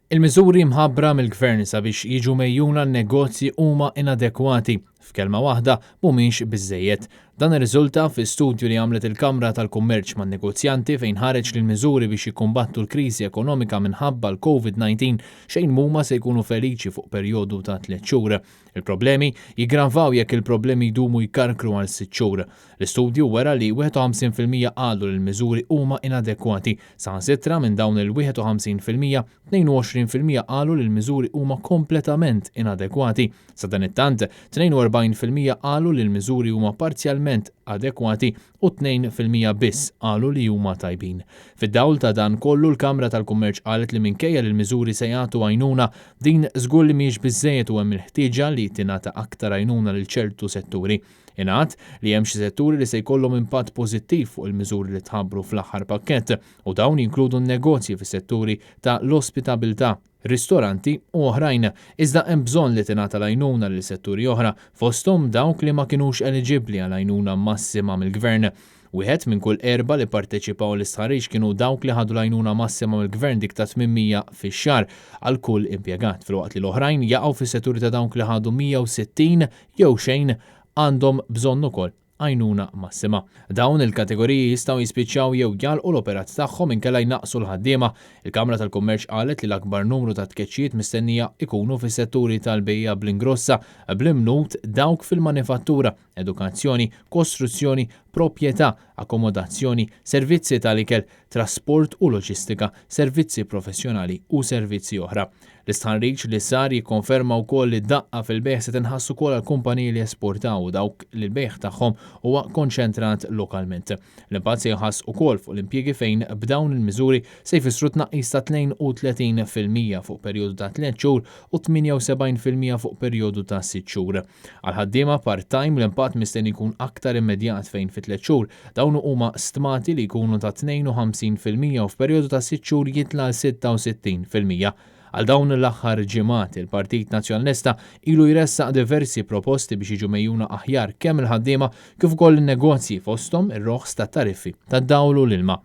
Il-miżuri mħabbra mill-Gvern sabiex jiġu megħjuna n-negozji huma inadekwati. F'kelma waħda, mhumiex biżżejjed. Dan irriżulta fi studju li għamlet il-Kamra tal-Kummerċ man-negozjanti fejn ħareġ li l-miżuri biex jikkumbattu l-kriżi ekonomika minħabba l-Covid-19 xejn mhuma se jkunu feliċi fuq perjodu ta' tliet xhur. Il-problemi jiggravaw jekk il-problemi jdumu jkarkru għal sitt xhur. L-istudju wera li 51% qalu li l-miżuri huma inadekwati. Saħansitra minn dawn il-51%, 22% qalu li l-miżuri huma kompletament inadekwati. Sadanittant, 42% qalu li l-miżuri huma parzjalment adekwati u 2% biss qalu li huma tajbin. Fid-dawl ta' dan kollu l-Kamra tal-Kummerċ qalet li minkejja li l-miżuri se jagħtu għajnuna, din żgur li mhijiex biżżejjed u hemm il-ħtieġa li tingħata aktar għajnuna lil ċertu setturi. Ingħad li hemm xi setturi li se jkollhom impatt pożittiv fuq il-miżuri li tħabbru fl-aħħar pakkett u dawn jinkludu n-negozji fis-setturi ta' l-ospitabilità, ristoranti u oħrajn, iżda hemm bżonn li tingħata l-għajnuna lil setturi oħra, fosthom dawk li ma kinux eliġibbli għal għajnuna massima mill-Gvern. Wieħed minn kull erbgħa li pparteċipaw l-istħarriġ kienu dawk li ħadu l-għajnuna massima mill-Gvern dik ta' 800 fix-xahar għal kull impjegat, filwaqt li l-oħrajn jaqgħu fis-setturi ta' dawk li ħadu 160 jew xejn għandhom bżonn ukoll għajnuna massima. Dawn il-kategoriji jistgħu jispiċċaw jew jagħlqu l-operat tagħhom inkella jnaqqsu l-ħaddiema. Il-Kamra tal-Kummerċ qalet li l-akbar numru ta' tkeċċijiet mistennija jkunu fis-setturi tal-bejjiegħa bl-ingrossa, bl-imnut, dawk fil-manifattura, edukazzjoni, kostruzzjoni, proprjetà, akkomodazzjoni, servizzi tal-ikel, trasport u loġistika, servizzi professjonali u servizzi oħra. L-istħarriġ li sar jikkonferma wkoll li d-daqqa fil-bejgħ se tinħass ukoll għal kumpaniji li jesportaw u dawk li l-bejgħ tagħhom huwa konċentrat lokalment. L-impatt se jinħass ukoll fuq l-impjiegi fejn b'dawn il-miżuri se jfissru tnaqqis ta' 32% fuq perjodu ta' tliet xhur u 78% fuq perjodu ta' sitt xhur. Għall-ħaddiema part-time l-impatt mistenni jkun aktar immedjat fejn fi tliet xhur dawn huma stmati li jkunu ta' 52% u f'perjodu ta' sitt xhur jitla' għal 66%. Għal dawn l-aħħar ġimgħat il-Partit Nazzjonalista ilu jressaq diversi proposti biex jiġu megħjuna aħjar kemm il-ħaddiema kif ukoll in-negozji fosthom ir-roħs tat-tariffi tad-dawl u l-ilma.